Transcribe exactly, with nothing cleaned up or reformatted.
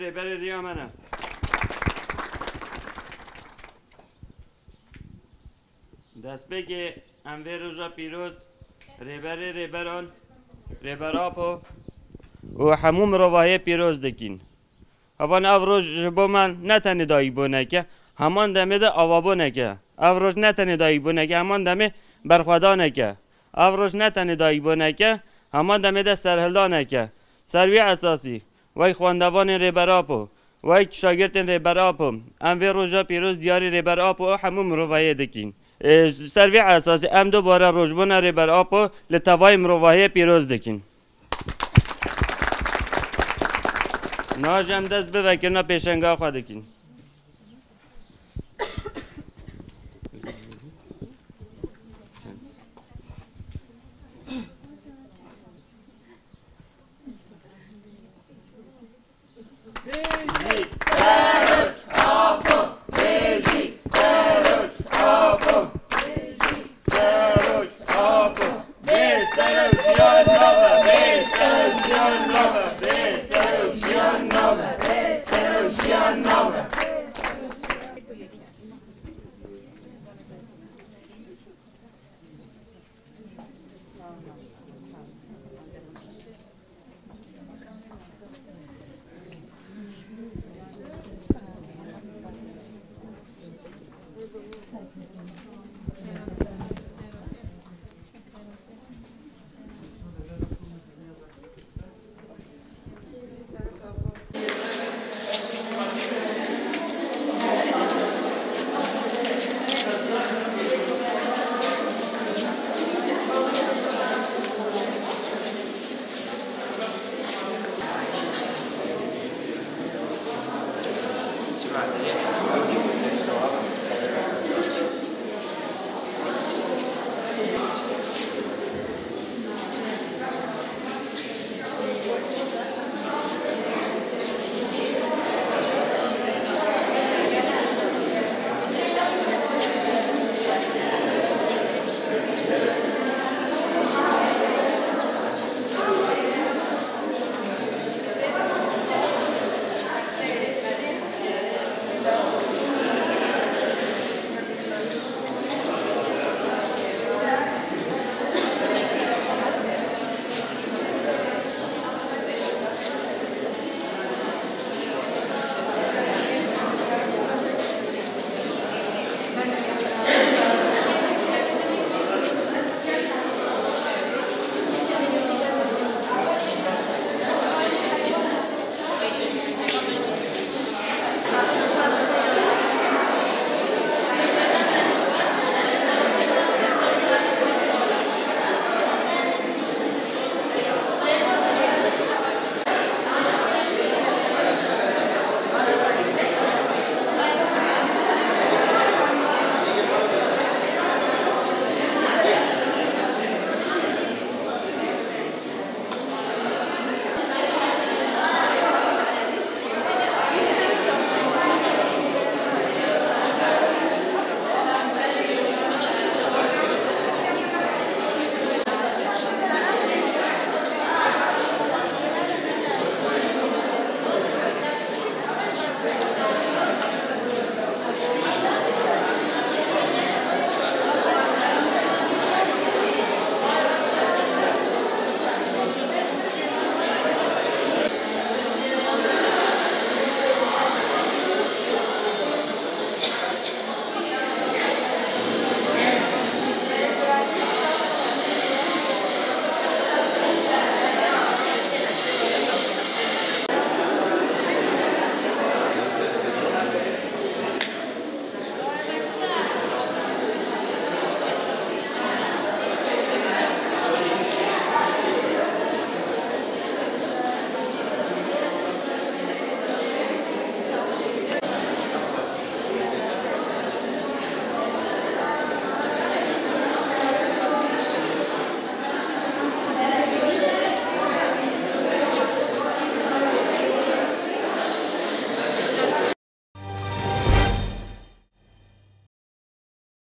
Rêberê riya me ne. Destpêkê em vê roja pîroz rêberê rêberan, Rêber Apo û hemû mirovahiyê pîroz dikîn. Hevan ev roj ji bo me ne tenê dayikbûneke, heman demê de avabûneke. Ev roj ne tenê dayikbûneke, heman demê berxwedaneke. Ev roj ne tenê dayikbûneke, heman demê de serhildaneke. Ser wî esasî, wey xwendevanên Rêber Apo, wey şagirtên Rêber Apo, em vê roja pîroz diyarî Rêber Apo û hemû mirovahiyê dikîn. Ê, ser vî esasî em dubare rojbûna Rêber Apo li tevayê mirovahiyê pîroz dikîn. Niha jî em dest bi vekirina pêşenga xwe dikîn.